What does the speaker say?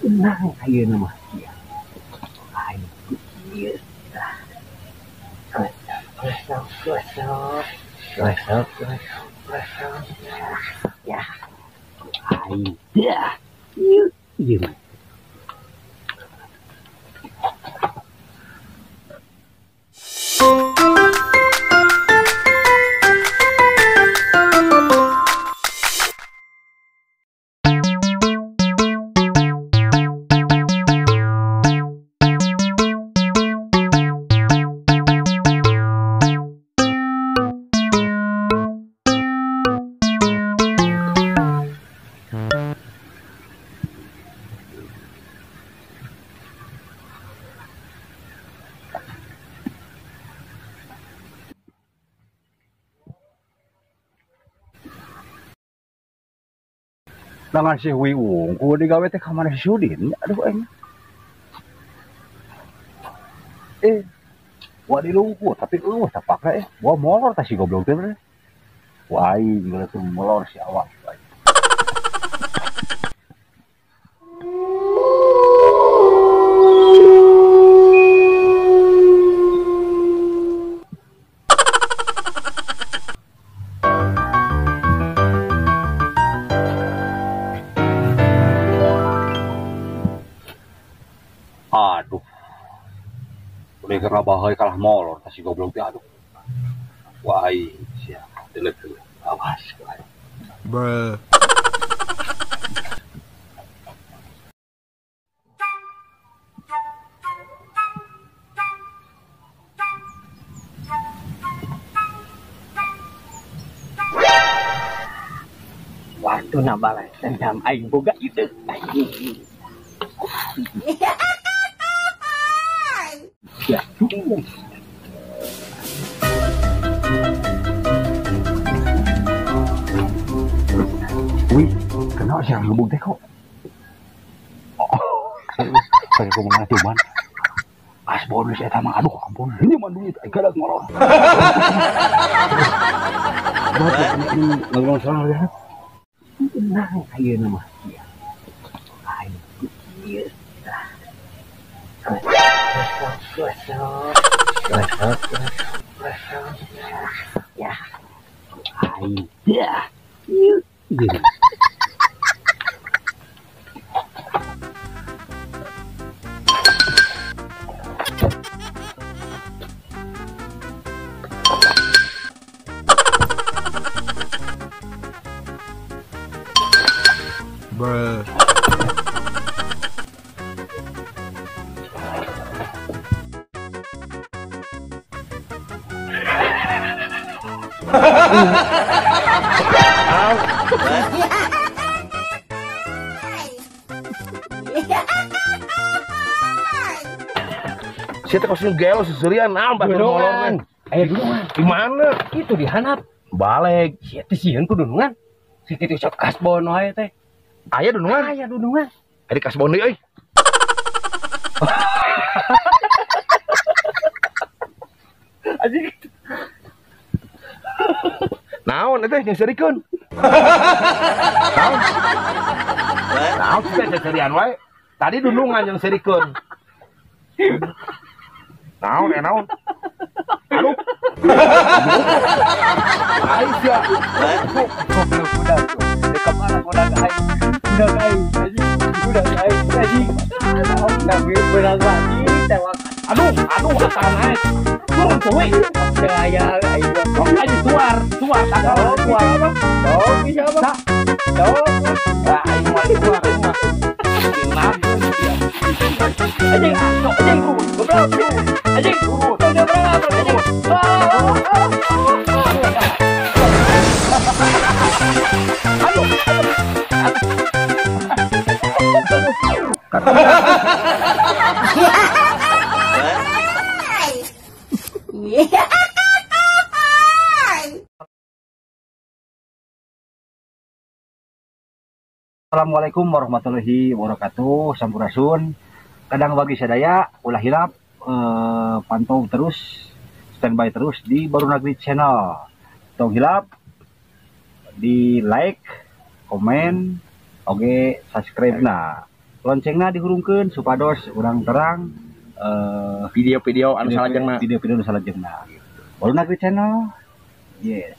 Tenang ayeuna mah sia. Aing ieu tah. Gosok, gosok, gosok. Gosok, gosok, gosok. Ya. Aing dah. Ieu ieu mah. Langan si Hui unggul digawe teh ka mana si Sudin? Aduh aing. Wah di luhur tapi eueuh tapakna wah molor tah si goblok teh. Wah aing geus molor si awak. Aduh, udah kena bahaya kalah molor, si goblok teh aduh. Wah, siap, delek awas. Bruh. Waktu balas dendam aing boga itu. Ya. Wih, kenapa sih yang ngebug teh kok? Oh, saya kok mengenai cuman as bonus eta mah aduh ampun, ini mah duit aing galak molor. Ngomong salah ya. Tenang ayeuna mah sia. Aing ieu tah. Gosok, gosok, gosok, gosok. Ya. Aing dah. Ieu ieu. Bruh. Siapa kau gelo seserian nambah dunungan. Ayo dunungan. Di mana? Itu di hanap. Balik. Siapa sieun ku dunungan? Si kitu sok kasbon wae teh. Aya dunungan. Aya dunungan. Aya kasbon deui euy. Anjing. Naon eta jeung serikeun? Naon? Naon teh serian wae? Tadi dunungan jeung serikeun. Naon ya naon? Aduh. Aisyah. Goblok budak tuh. Di mana budak aing? Budak aing anjing. Budak aing anjing. Budak lagi tewak. Aduh, aduh akal naik. Turun cuy. Aya aing. Anjing tuar, tuar takal tuar apa? Dong, bisa apa? Dong. Lah aing mah tuar mah. Anjing, anjing, goblok. Anjing, goblok, anjing. Aduh. Assalamualaikum warahmatullahi wabarakatuh. Sampurasun. Kadang bagi sadaya ulah hilap, pantau terus, standby terus di Baru Nagri Channel. Tong hilap di like, komen, oke, subscribe. Nah, Loncengna dihurungkeun supados urang terang Video-video anu salajengna. Video-video anu salajengna. Baru Nagri Channel. Yes.